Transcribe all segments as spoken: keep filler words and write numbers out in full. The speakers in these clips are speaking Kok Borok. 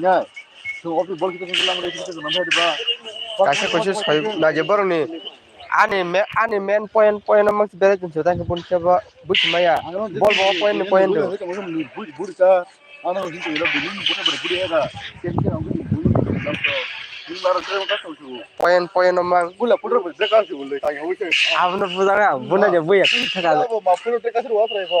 nai. So, office bol kita kita lang kita kita nampai di ba. Kaisa kaisa soi na je boroni. Ani me-, ani main point, point no mang berai tong se tang bun se ba busi maya. Bol bo point ni point do. Buri, buri ka. Ano hin to ila buri, buri buri buri ya. Ken ken ang buri buri. Point, point no mang. Bula pura buri ka se buri. Abno buja na, buna je buya. Thaka. Abo ma pura ka se wa trai ko.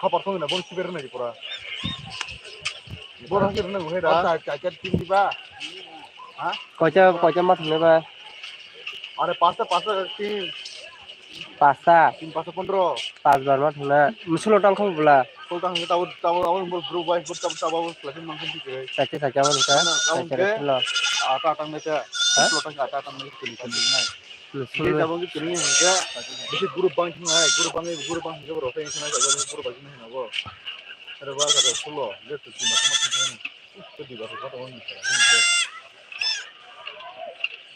Khapar song na bon siber na pura. Bon siber na hai da. Acha, acha, acha, tin di ba. Ha? Kocha, kocha ma thang ba. Are pasta, pasta, tin. Pasta. Tin pasta pondro. Pas bar ma thang na. Musulo tang khong bula. Kol tang tabo, tabo, abo bro bai, bro tabo, tabo, platin mang khong di. Sacha, sacha ma thang. Sacha, sacha. Ata tang na cha. Ha? Musulo tang ata tang na kuni kuni na. Bisi jabo wngkhe kwrwngwi hwnkhe, bisi guru bang thung hai, guru bangwi, guru bang hwnkhe borok khe wngkhe nai, guru bang hwnwi hwnwi bo. Aro ba sa sulo, je tu ma ma thung thung. Tu di ba ko to wngkhe.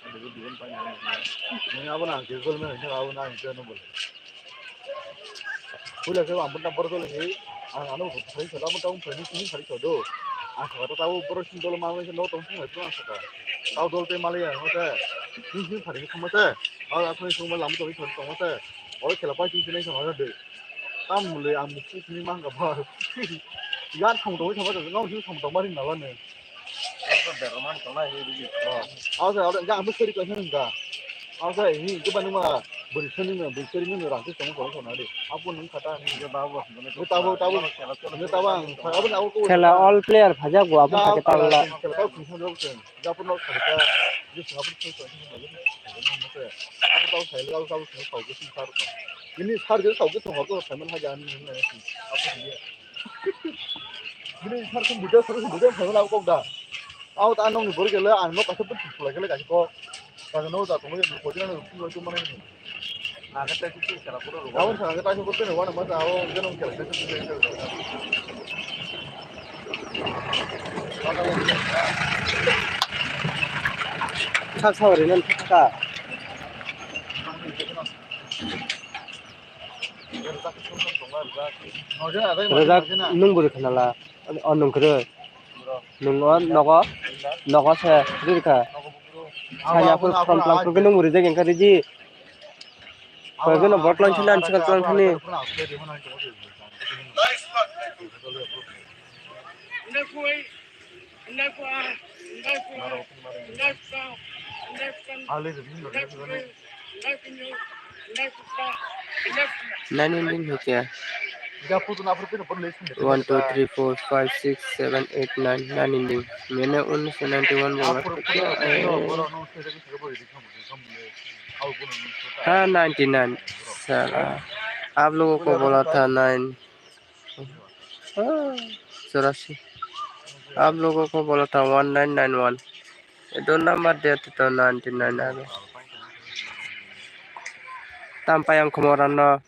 Abo di ban pa na. Ni abo na ke gol me hwnkhe abo na hwnkhe no bol. Puila khe ang bwtang borok dole khe ang ano phai sala bwtang phai ni sini phai sodo. Ang kha ta abo borok sini dole ma no tong sini phai ang kha. Tao dol te malaya no te. Sini sini phai ni khama te. Ang asai sung ma lam to ni thon tong te. Oro khela pai sini sini sama de. Tam mule ang sini sini mang ka ba. Yan thong tong sama te ngau sini thong tong ma ring na la ne. Asa, asa, asa, ang seri kaisa nung da. Asa, ini coba nung ma beri seni nung, beri seni nung rang sih tong tong tong nadi. Apa nung kata ni? Ini tahu, tahu, ini tahu ang, apa ni aku? Khela all player phajak bo abang kata la. Khela kau kung sang jauh sen. Japun lo khela, ini singapur tu tu. Apa tahu saya lalu tahu sini tahu ke sih sar. Ini sar jadi tahu ke sih tahu ke sama aja ini. Apa dia? Bini sar kum buja, sar kum buja, sar kum kok da. Au ta nong ni bor gele, ang nok asap pun sulai gele kasi kok. Kasi nok da tong ni bor gele, pun itu mana ini? Agak tadi tu cara pura lu. Kawan sa, kita itu pun wana mata, au, dia nong kela, kita tu kela. Sak sa ri nan thak ka. Rwjak nung bwrwi khna la. O nung kwrwi. Nung o nogo, nogo se rwrwkha. Saya phuru phrang phrang phuru khe nung bwrwi jak wngkha rwdi. Koi kheno bottle wngkha nang swkang thani. Nani din hukya. One, two, three, four, five, six, seven, eight, nine. Nani din. Mene unis ninety one bola. Ha, ninety nine. Sala. Aap logo ko bola tha nine. Ah, churasi. Aap logo ko bola tha one nine nine one. Ye do number diya tha to ninety nine aa. Tam payang khumorano.